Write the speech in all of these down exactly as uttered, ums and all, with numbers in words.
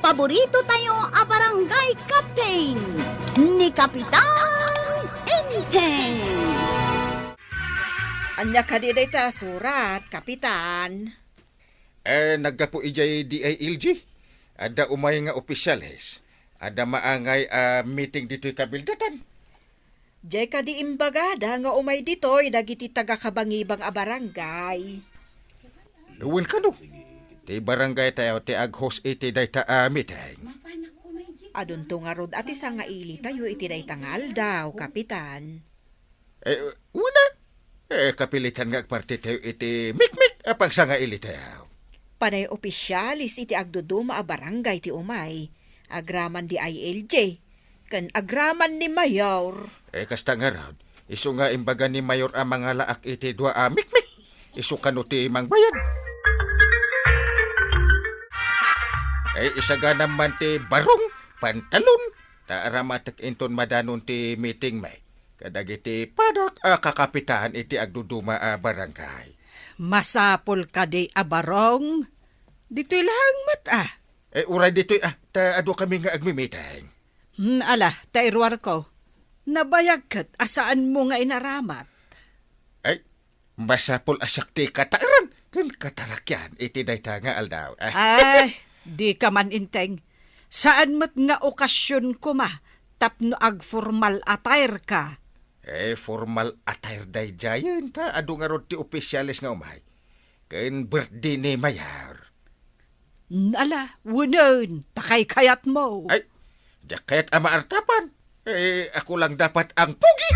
Paborito tayo a barangay captain, ni Kapitan Enteng. Ania kadi dayta a surat, Kapitan? Eh, naggapu idiay D I L G. Adda umay nga opisyales. Adda maangay a meeting ditoy kabildatan. Diay kadi imbagada nga umay ditoy dagiti taga-Kabangibang a barangay? Wen kano, ti barangay tayo ti ag-host iti dayta a meeting. Adunto ngarud a ti sangaili tayo iti dayta nga aldaw, Kapitan. Eh, wen a. Eh, kapilitan nga agparti tayo iti mikmik a pagsangaili tayo. Panay opisyales iti agduduma a barangay ti umay, agraman D I L G, ken agraman ni Mayor. Eh, kasta ngarud, isu nga imbaga ni Mayor a mangalaak iti dua a mikmik, isu kano ti mangbayad. Eh, isaganam man ti barong, pantalon, ta aramatek inton madanon ti meeting, Mike, kadagiti padak a kakapitan iti agduduma a barangay. Masapul kadi a barong? Ditoy laeng met, ah. Eh, uray ditoy, ah, ta adu kami nga agmimiteng. Hmm, ala, ta iruarko. Nabayag ket a saanmo nga inaramat. Ay, masapul a siak ti kataeran ken katarakian iti dayta nga aldaw. Ah. Ay, dika man, Enteng. Saan met nga okasion koma tapno agformal attire ka. Eh, formal attire daydiayen, ta adu ngarud ti opisyales nga umay. Ken birthday ni Mayor. Ala, wenen, ta kaykayatmo. Ay, diak kayat a maartapan. Eh, ako lang dapat ang pogi.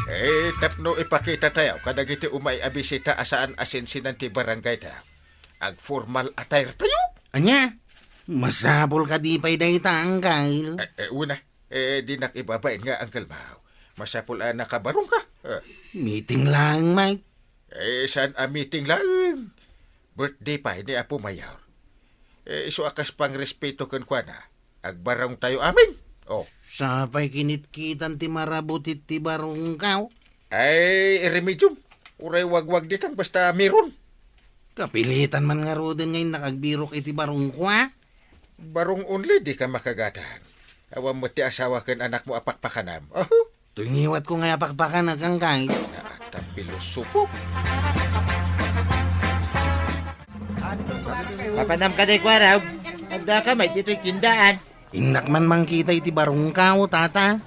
Eh, tapno ipakita tayo kadagiti umay a bisita a saan a sinsinan ti barangay tayo. Agformal attire tayo. Ania? Masapul kadi pay dayta, Angkel? Eh, eh, una, eh, dinak ibabain nga, Angkel Mao. Masapul a nakabarong ka. Eh. Meeting laeng, Mike. Eh, saan a meeting laeng? Birthday pay ni Apo Mayor. Eh, isu a kas pangrespeto kenkuana, agbarong tayo amin. Oh. Sapay kinitkitan ti marabut iti barongko. Ay, iremediom. Uray wagwagditan basta meron. Kapilitan man ngaruden nga innak agbirok iti barongko, a? Barong only, dika makagatang. Awan met ti asawa ken anakmo a pakpakanam. Aho? Toy ngiwatko nga apakpakan a kangkay. Naata, pilosopo. Mapanam ka, day Kuarag. Adda ka met ditoy tindaan. Innak man mangkita iti barongko, tata.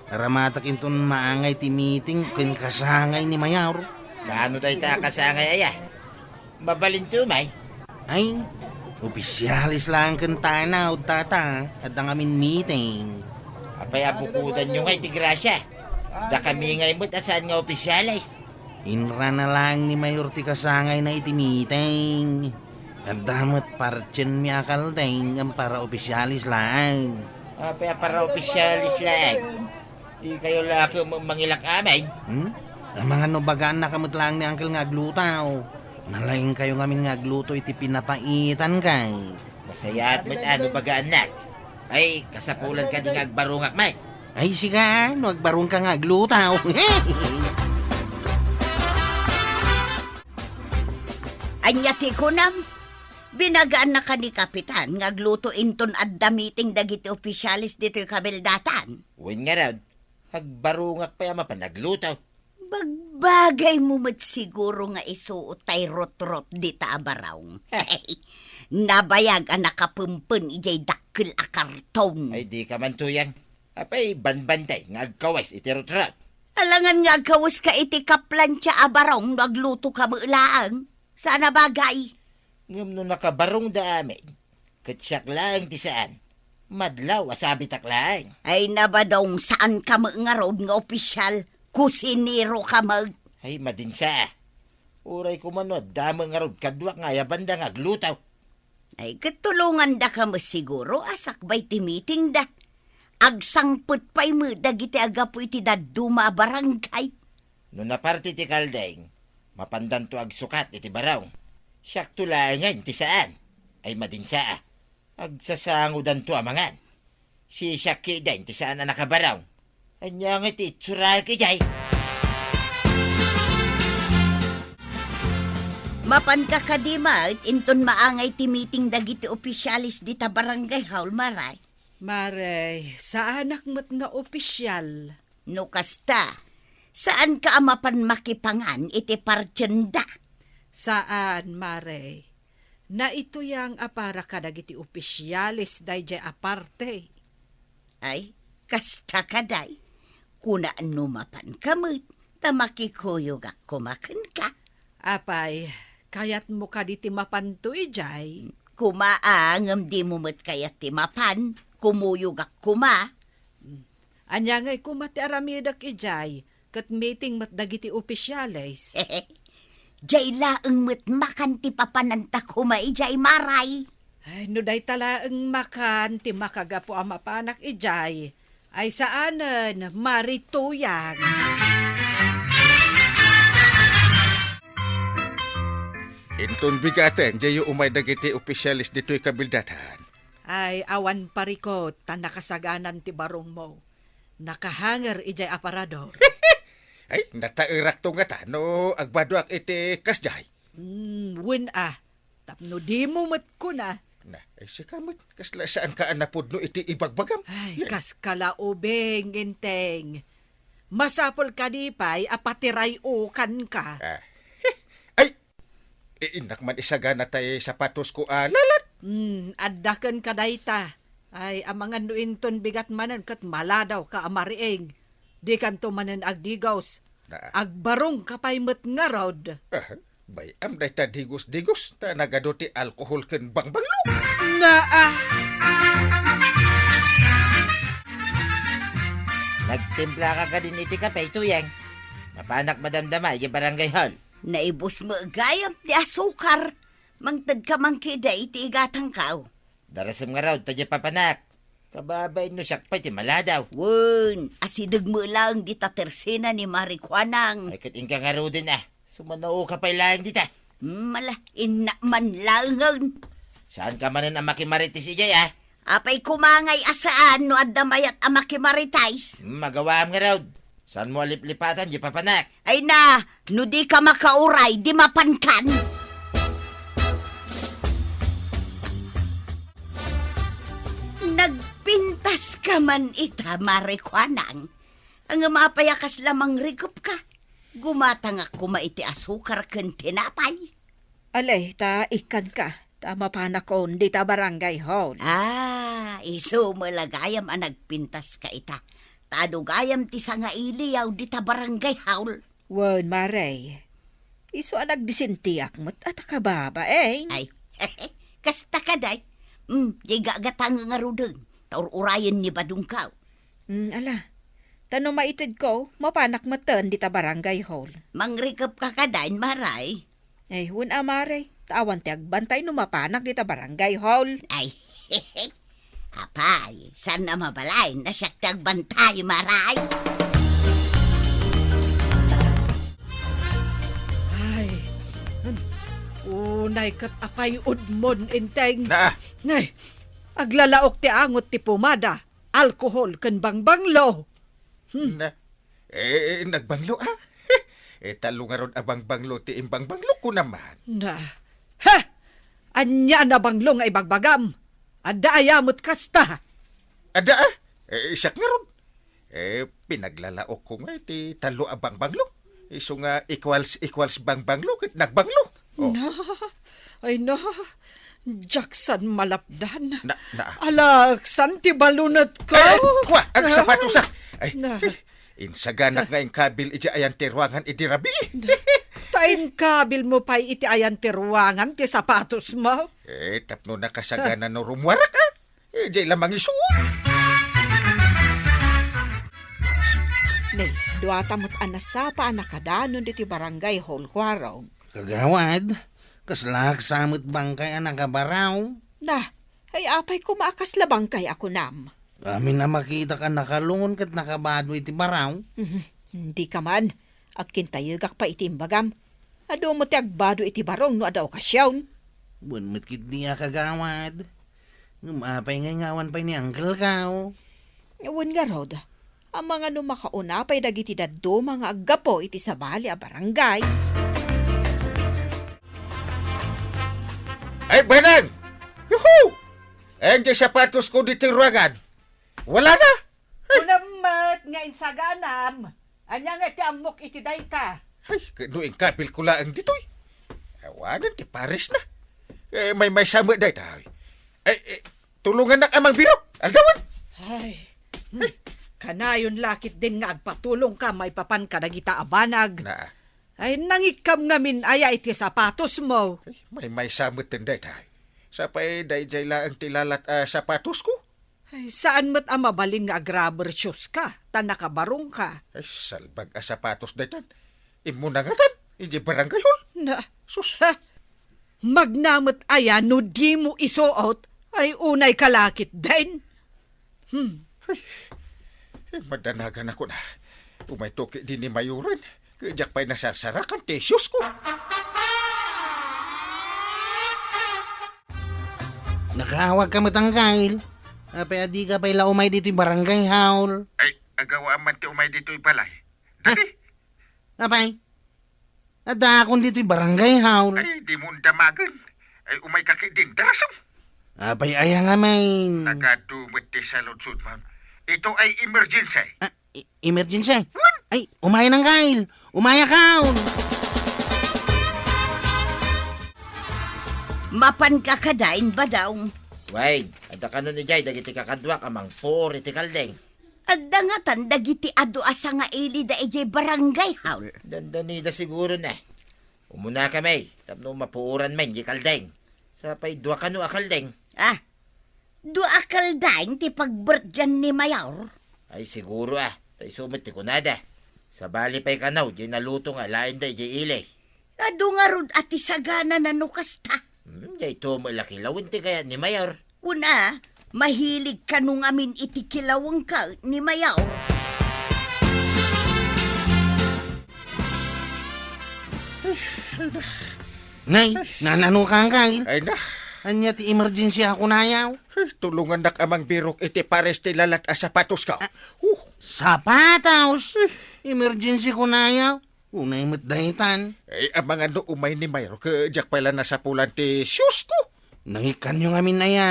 Aramatek inton maangay ti meeting ken kasangay ni Mayor. Kaano dayta a kasangay aya? Mabalin ti umay? Ay, opisyales laeng ken tanaw, tata. Adda ngamin meeting. Apay a bukodanyo ngay ti grasya? Dakami ngay met a saan nga opisyales. Inrana laeng ni Mayor ti kasangayna iti meeting. Adda met partienmi a kaldeng ngem para opisyales laeng. Apay a para opisyales laeng? Dikayo la ket mangilak amin. Hmm? Amangan no bagaannaka met laeng ni Uncle nga agluto. Nalaingkayo ngamin nga agluto iti pinapaitan kay. Nasayaat met a no bagaannak. Ay, kasapulan kadi nga agbarongak met. Ay, sika, no agbarongka nga agluto. Ania ti kunam? Binagaannaka ni Kapitan nga agluto inton adda meeting dagiti opisyales ditoy kabildatan? Wen ngarud, agbarongak pay a mapan agluto. Bagbagaymo met siguro nga isuot tay rutrot dita a barong. Nabayag a nakapempen idiay dakkel a karton. Ay, dika man, Tuyang. Apay, banbantay nga agkawes iti rutrot. Alangan nga agkaweska iti kaplantia a barong no aglutoka met laeng. Saan a bagay. Ngem no nakabarongda amin, ket siak laeng ti saan, madlaw a sabitak laeng. Ay, nabadong, saanka met ngarud nga opisyal, kusinero ka met. Ay, madinsa. Uray koma no adda met ngarud kaduak nga ayabanda nga agluto. Ay, ket tulongandaka met siguro a sakbay ti meetingda. Agsangpet pay met dagiti aggapu iti dadduma a barangay. No naparti ti kaldeng, mapandanto agsukat iti barong. Siakto laengen ti saan. Ay, madinsa a. Agsasangodanto a mangan. Sisiak ketdin ti saan a nakabarong. Ania ngay ti itsurak idiay? Apanka kadi met inton maangay ti meeting dagiti opisyales dita barangay hall, Maray? Maray, saanak met nga opisyal. No kasta, saanka a mapan makipangan iti partienda? Saan, Maray. Naituyang a para kadagiti opisyales daydiay a parte. Ay, kasta kaday. Kuna no mapanka met, ta makikuyogak koma kenka. Apay, kayatmo kadi ti mapanto idiay? Kuma a, ngem dimo met kayat ti mapan, kumuyogak koma. Ania ngay koma ti aramidek idiay? Ket meeting met dagiti opisyales. Diay laeng met makan ti papananta koma idiay, Maray. Ay, no dayta laeng makan ti makagapu a mapanak idiay, ay saanen, Maray Tuyang. Inton bigaten, diayyo umay dagiti opisyales ditoy kabildatan. Ay, awan parikut, ta nakasaganan ti barongmo. Nakahanger idiay aparador. Ay, nataerakto ngata no agbaduak iti kasdiay. Mm, wen a, tapno dimo met kuna. Na, ay, sika met, kasla saanka a napudno iti ibagbagam? Ay, ay, kaskala ubing, Enteng. Masapul kadi pay a patiray-okanka. Ah. Ay, I-, innak man isagana tay sapatosko a lalat. Hmm, adda kenka dayta. Ay, amangan no inton bigat manen ket maladawka a mariing. Dikanto manen agdigos. Naa. Agbarongka pay met ngarud. Ah, bay-am dayta digos-digos, ta nagadu ti alkohol ken bangbanglo. Naa. Nagtimplaka kadin iti kape, Tuyang? Mapanak madamdama iti barangay hall. Naibus met gayam ti asukar. Mangtedka man ketdi iti igatangko. Darasem ngarud ta diay papanak. Kababain no siak pay ti maladaw. Wen, asideg met laeng dita tersena ni Maray Kuanang. Ay, ket inka ngaruden a. Sumanaoka pay laeng dita. Hmm, ala, innak man laengen. Saanka manen a makimarites idiay a? Apay koma ngay a saan no adda mayat a makimarites? Hmm, magawaam ngarud. Saanmo a liplipatan diay papanak? Ay na, no dika makauray, di mapankan. Nagpintaska man ita, Maray Kuanang. Ngem apay a kasla mangrikupka? Gumatangak koma iti asukar ken tinapay. Ale, ta ikkanka, ta mapanakon dita barangay hall. Ah, isu met la gayam a nagpintaska ita. Ta adu gayam ti sangailiaw dita barangay hall. Wen, Maray. Isu a nagdisintiak met a ta kababain. Ay, kasta kaday. Hmm, diay gagatang ngaruden, ta ur-urayen ni badongko. Hmm, ala. Ta no maitedko, mapanak metten dita barangay hall. Mangrikupka kadi, Maray? Ay, wen a, Maray. Ta awan ti agbantay no mapanak dita barangay hall. Ay, apay, saan a mabalin a siak ti agbantay, Maray? Ay, unay ket apay udmon, Enteng. Naa. Nay, aglalaok ti angot ti pomada, alkohol, ken bangbanglo. Hmm. Na, eh, nagbanglo, ah? Eh, tallo ngarud a bangbanglo ti imbangbanglo ko naman. Na, ha! Ania a nabanglo nga ibagbagam? Adda aya met kasta? Adda, ah? Eh, siak ngarud. Eh, pinaglalaok ko nga iti tallo a bangbanglo. Isu nga equals, equals bangbanglo ket nagbanglo. Oh. Na, ay na, Jackson malapdan. Na, na. Alaksan ti balunetko. Eh, kua, ang sapatos, ah. Ay, na. Insaganak nga inkabil iti ayan ti ruangan idi rabii. Ta inkabilmo pay iti ayan ti ruangan ti sapatosmo. Eh, tapno nakasagana no rummuarak, ah. Eh, diay la mangisuon. Ne, duata met a nasapa a nakadanon ditoy barangay hall, Kuarog. Kagawad, kasla sa met bangkay a nakabaraw? Na, ay apay koma a kasla bangkay a kunam? Amin a makitak a nakalungon ket nakabado iti baraw. Mhm, dika man. Agkintayegak pay iti imbagam. Adu met ti agbado iti barong no adda okasion. Wen met ketdi a kagawad. Ngem apay ngay nga awan pay ni Uncle Kao? Wen ngarud, amangan no makauna pay dagiti dadduma nga aggapu iti sabali a barangay. Ay, Beneng! Yuhu! Ay, diay sapatosko ditoy ruangan. Wala na! Kunam met nga insaganam. Ania nga ti ammok iti dayta? Ay, ket no inkabilko laeng ditoy. Awanen ti pares na. Eh, maymaysa met dayta. Eh, eh, tulongannak a mangbirok. Aldawen. Ay, hmm. Kanayon la ketdin nga agpatulongka maipapan kadagita a banag. Na. Ay, nangikkam ngamin aya iti sapatosmo. Ay, maymaysa metten dayta. Sapay daydiay laeng ti lalat a sapatosko. Ay, saan met a mabalin nga ag-rubber shoes ka, ta nakabarongka. Ay, salbag a sapatos daytan. Immuna ngatan, idiay barangay hall. Na, sus. Ha? Magna met aya no dimo isuot, ay unay ka la ketdin. Hmm. Ay, ay, madanagan ako na. Umayto ketdi ni Mayoren. Ket diak pay nasarsarakan ti shoes ko. Nakaawagka met, Angkel. Apay a dika pay la umay ditoy barangay hall? Ay, agawam man ti umay ditoy balay. Dadi. Apay? Addaakon ditoy barangay hall. Ay, dimo damagen. Ay, umayka ketdin. Darasem. Apay aya ngamin? Nagadu met ti saludsod, ma'am. Ito ay emergency. Ah, E-, emergency? Ay, umayan, Angkel. Umayakaw. Mapanka kadain, Badong? Wen, adda kano idiay dagiti kakaduak a mangpuor iti kaldeng? Adda ngatan dagiti adu a sangaili daydiay barangay hall. Dandanida siguro na. Umunakami tapno mapuoranmi diay kaldeng. Sapay dua kano a kaldeng. Ah, dua a kaldeng ti pagbirthday ni Mayor? Ay, siguro, ah. Ta isu met ti kunada. Sabali pay kano diay naluto nga alaenda idiay ili. Adu ngarud a ti saganana no kasta. Hmm, daytoy met la kilawen ti kayat ni Mayor. Wen a, mahilig kano ngamin iti kilawengka ni Mayor. Nay, nanano ka, Angkel? Ay na. Ania ti emergency a kunayaw? Ay, tulongannak a mangbirok iti pares ti lalat a sapatosko. Ah, uh. Sapatos? Emergency kunayaw? Unay met daytan. Ay, amangan no umay ni Mayor, ket diak pay la nasapulan ti shoes ko. Nangikkanyo ngamin aya?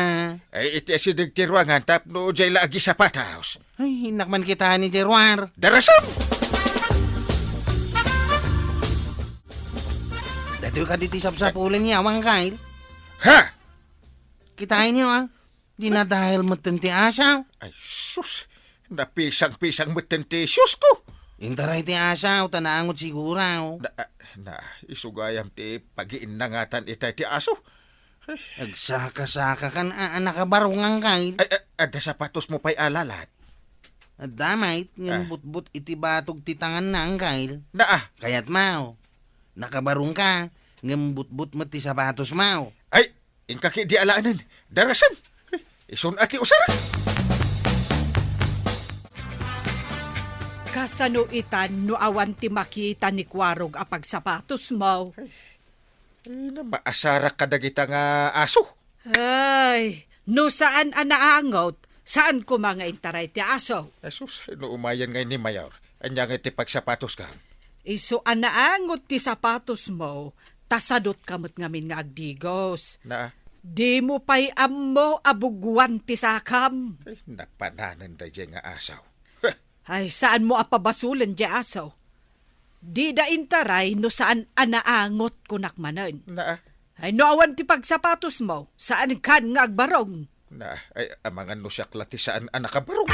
Ay, iti asideg ti ruangan tapno diay la agisapatos. Ay, innak man kita ni Jeruar. Darasem! Datoy kadi ti sapsapulen ni Awang Kyle. Ha? Kitaenyo, ah. Dinadael metten ti asaw. Ay, sus! Napisang-pisang metten ti shoes ko. Intaray ti asaw, ta naangot siguro. Na, na, isu gayam ti pagiinnangatan itay ti aso. Ay. Agsaka-saka kan a, a nakabarong, Angkel. Ay, a, adda sapatosmo pay a lalat? Adda met, ngem Ah. butbot iti batog ti tanganna, Angkel. Naa. Kayatmo. Nakabarongka, ngem butbot met ti sapatosmo. Ay, inka ketdi alaenen. Darasem. Isun a ti usara. Kasano itan no awan ti makita ni Kuarog a pagsapatosmo? Ay, ay, na, maasarak kadagita nga aso. Ay, no saan a naangot, saan koma nga intaray ti aso? Jesus, no umayen ngay ni Mayor, ania ngay ti pagsapatoska? Isu a naangot ti sapatosmo, ta sadotka met ngamin nga agdigos. Na? Dimo pay ammo a buguan ti sakam. Ay, napananen daydiay nga aso. Ay, saanmo a pabasolen diay aso. Dida intaray no saan a naangot, kunak manen. Naa. Ay, no awan ti pagsapatosmo, saankan nga agbarong. Naa, ay, amangan no siak la ti saan a nakabarong.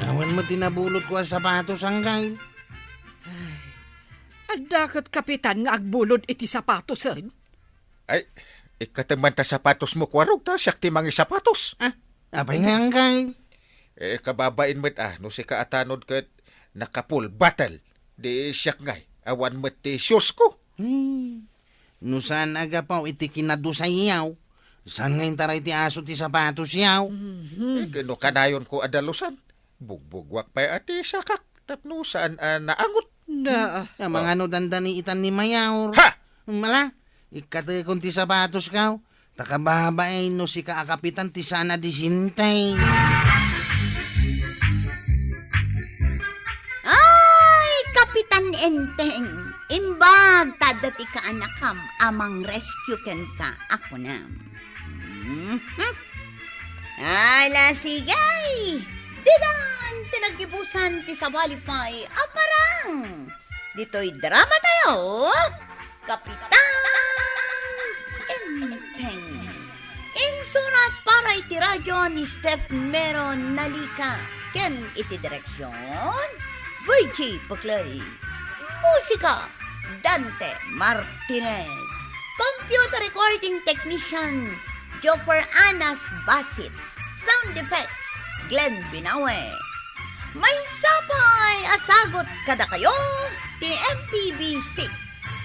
Awan met ti nabulotko a sapatos, Angkel. Ay, adda ket kapitan nga agbulod iti sapatosen? Ay, ikkatem man ta sapatosmo, Kuarog, ta siak ti mangisapatos. Ah, apay nga, Angkel? Eh, kababain met, ah, no sika a tanod ket naka-full battle. Di siak ngay, awan met ti shoes ko. Hmm. No saan a gapu iti kinadusayyaw, saan nga intaray ti aso ti sapatosyaw? Mhm. Eh, ket no kanayonko a dalusan, bugbugwak pay a ti sakak tapno saan a naangot. Na. Amangan no dandani itan ni Mayor. Ha! Mala, ikkatekon ti sapatoskaw. Ta kababain no sika a kapitan ti saan a disente. Ay, Kapitan Enteng, Imbag ta adda ti kaanakam a mang-rescue kenka a kunam. Mhm. Ala, sige! Didan ti naggibusan ti sabali pay a parang. Ditoy drama tayo, Kapitan Enteng. Insurat para iti radio ni Steph Mero Nalica ken iti direksyon, Virgie Puclay. Musika, Dante Martinez. Computer recording technician, Jopper Anas Basit. Sound effects, Glenn Binawe. Maysa pay a sagut kadakayo ti M P B C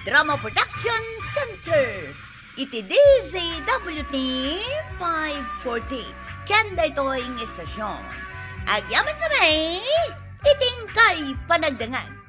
Drama Production Center iti D Z W T five forty ken daytoy nga istasyon. Agyaman kami iti inkay panagdengngeg.